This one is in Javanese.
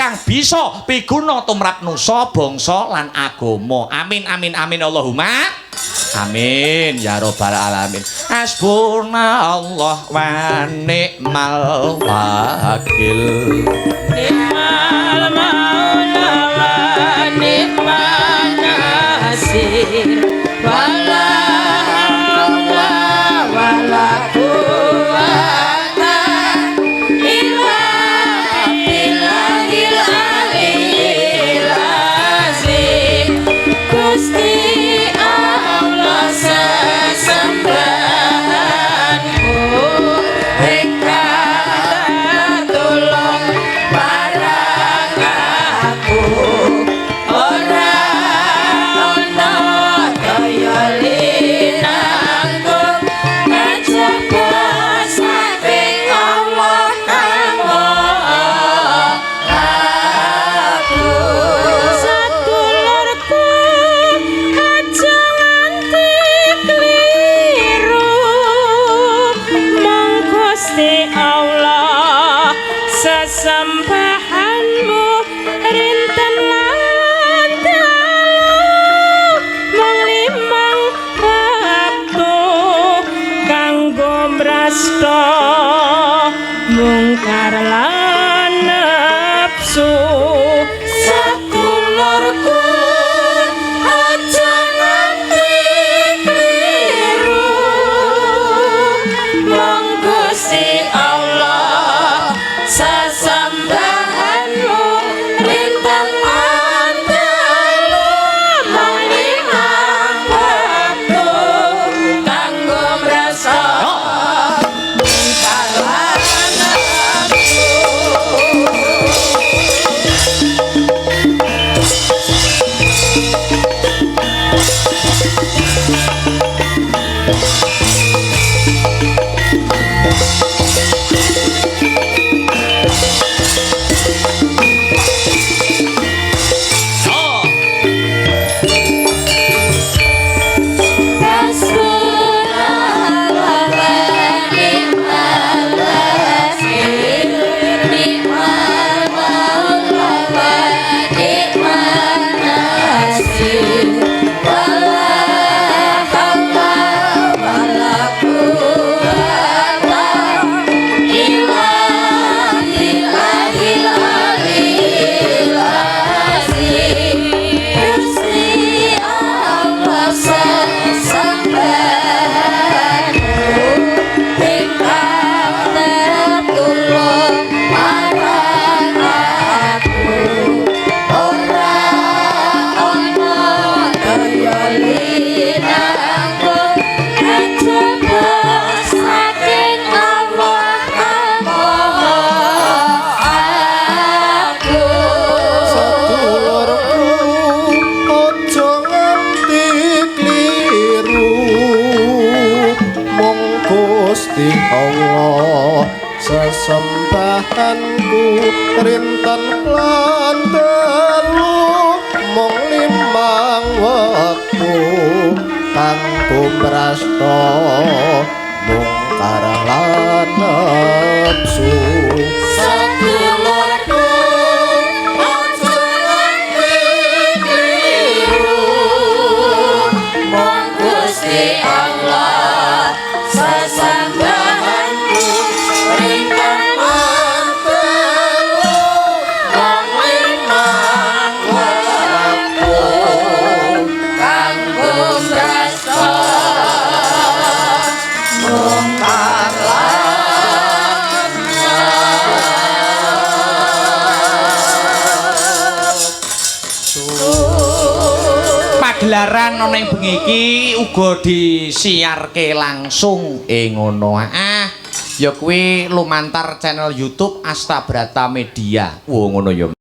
kang bisa piguna tumrap nusa, bangsa lan agama. Amin amin amin Allahumma amin ya rabbal alamin. Hasbunallah wa ni'mal wakil. Ni'mal maula wa ni'man nasir. Wala haula wala quwata illa billahil aliyil azim. Gusti Allah sesembahanku ingkang tulung marang aku, ora ana daya linangkung kajaba saking Allah kang Maha Agung. Sadulurku aja nganti kliru, mung Gusti Allah sesembahanmu rinten lan dalu, mung limang wektu kanggo mrasta mungkar lan nepsu. Sadulurku aja nganti kliru, mung Gusti Allah sesembahanmu rinten lan dalu, mung limang wektu kanggo mrasta mungkar lan nepsu. Hasbunallah wa ni'mal wakil, ni'mal maula wa ni'man nasir. Wala haula wala quwata illa billahil aliyil azim. Gusti Allah sesembahanku ingkang tetulung marang aku, ora ana daya linangkung kajaba saking Allah kang Maha Agung. Sadulurku aja nganti kliru, mung Gusti Allah sesembahanku rinten lan dalu, mung limang wektu kanggo mrasta mungkar lan nepsu. Sadulurku aja nganti kliru, mung Gusti Allah sesembahanku rinten lan dalu, mung limang wektu kanggo mrasta mungkar lan nepsu. Pagelaran ana ing bengi iki uga disiarke langsung ing ngono. Ah, ya kuwi lumantar channel YouTube Astabrata Media. Wo ngono ya.